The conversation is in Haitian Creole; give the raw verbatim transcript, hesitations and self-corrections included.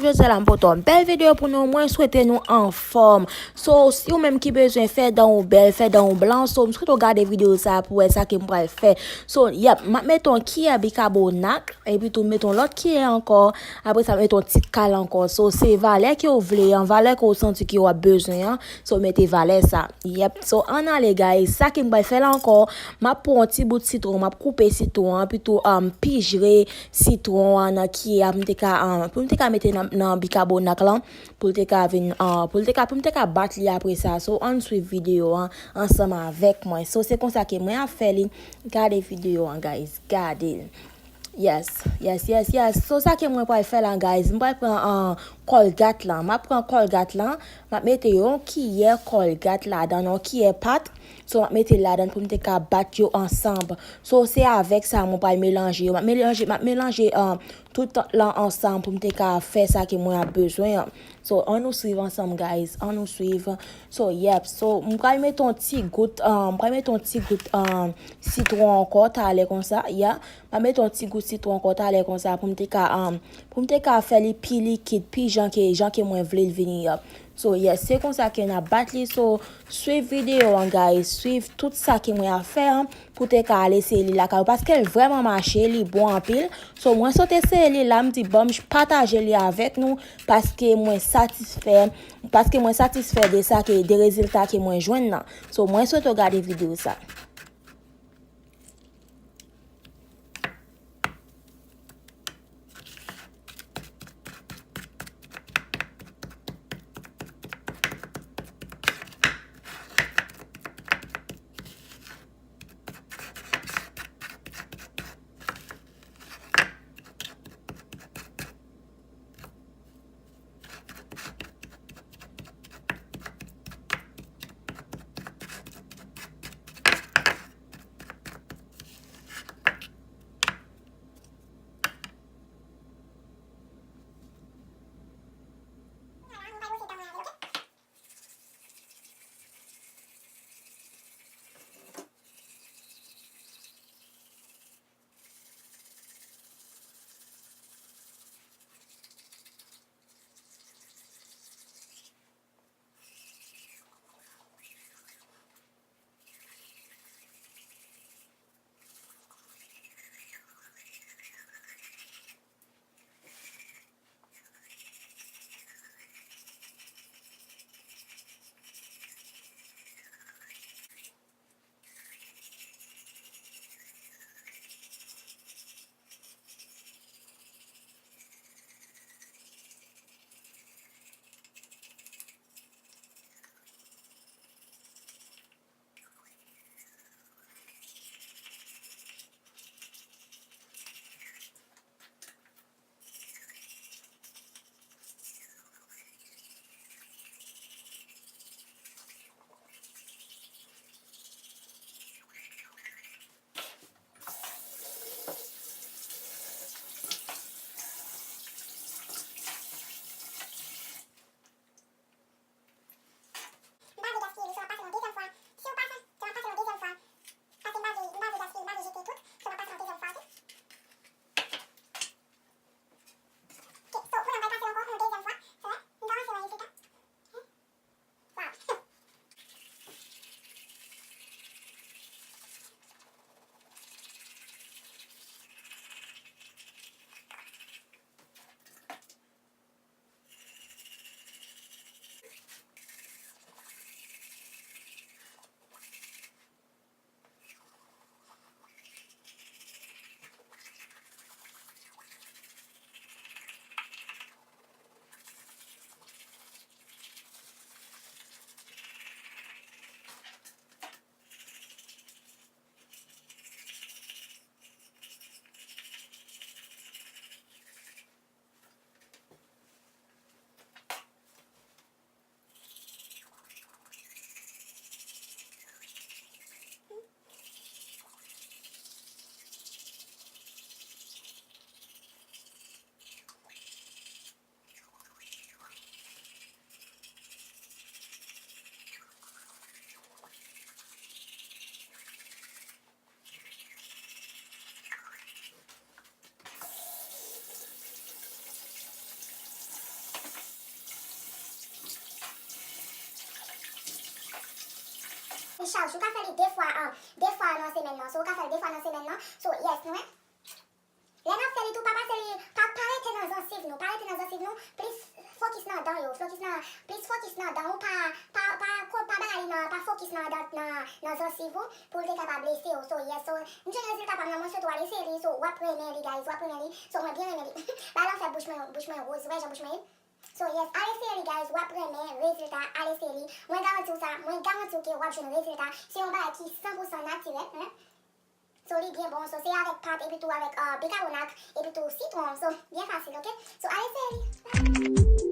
Jodi a la m pote yon bèl videyo pou nou. Mwen swete nou anfòm. So, si ou menm ki bezwen fè dan ou bèl, fè dan ou blan, so, m swete w gade videyo sa pou wè sa ke m pral fè. So, yep, m ap mete yon kiyè bikabonat, epi tou m mete yon lòt kiyè ankò. Apre sa, m mete yon ti kal ankò. So, se valè ke w vle an, valè ke w santi ke w ap bezwen an. So, mete valè sa. Yep. So, ann ale, guys. Sa ke m pral fè la ankò, m ap pran yon ti bout sitwon, m ap koupe sitwon an, epi tou, um, pijre sitwon an nan kiyè a pou m te ka, um, pou m te ka mete nan, nan bikabonat lan, pou l te ka vin, uh, pou l te ka, pou m te ka bat li apre sa. So, ann swiv videyo an ansanm avèk mwen. So, se konsa ke mwen ap fè li. Gade videyo an, guys. Gade l. Yes, yes, yes, yes. So, sa ke mwen pral fè la, guys, m pral pran, uh, kòlgat lan. M ap pran kòlgat lan, m ap mete yon kiyè kòlgat ladan, yon kiyè pat. So, m ap mete l ladan pou m te ka bat yo ansanm. So, se avèk sa mwen pral melanje yo. M ap melanje, m ap melanje, uh, tout lan ansanm pou m te ka fè sa ke mwen ap bezwen an. So, ann nou swiv ansanm, guys. Ann nou swiv. So, yep. So, m pral mete yon ti gout, uh, m pral mete yon ti gout, uh, sitwon ankò, talè konsa. Yeah. M ap mete yon ti gout sitwon ankò talè konsa pou m te ka, um, pou m te ka fè li pi likid, pi jan ke, jan ke mwen vle l vini an. So, yes, se konsa ke n ap bat li. So, swiv videyo an, guys. Swiv tout sa ke mwen ap fè an pou te ka al eseye li lakay ou. Paske l vrèman mache, li bon anpil. So, mwen sot eseye li la, m di, bon, m pataje li avèk nou, paske mwen satisfè, paske mwen satisfè de sa ke, de rezilta ke mwen jwenn nan. So, mwen swete w gade videyo sa. chaj. Ou ka fè li de fwa, um, de fwa nan semèn nan. So, ou ka fè l de fwa nan semèn nan. So, yes, nou wè. Lè n ap fè li tou, pa pase li, pa, pa rete nan zansiv nou, pa rete nan zansiv nou, plis fokis nan dan yo, fokis nan, plis fokis nan dan ou, pa, pa, pa, ko- pa bay li nan, pa fokis nan dan, nan, nan zansiv ou, pou l te ka pa blese w. So, yes, so, m jwenn rezilta pa m nan, mwen swete w al eseye li, so, w ap renmen li, guys, w ap renmen li, so, mwen byen renmen li. Bagay la fè bouch mwen, bouch mwen woz, ou wè jan bouch mwen ye? So, yes, al eseye li, guys, w ap renmen rezilta, al eseye li. Mwen garanti w sa, mwen garanti w ke w ap jwenn rezilta. Se yon bagay ki san pou san natirèl, hein? So, li byen bon. So, se avèk pat, epi tou avèk, uh, bikabonat, epi tou sitwon. So, byen fasil, ok? So, al eseye li. Bye!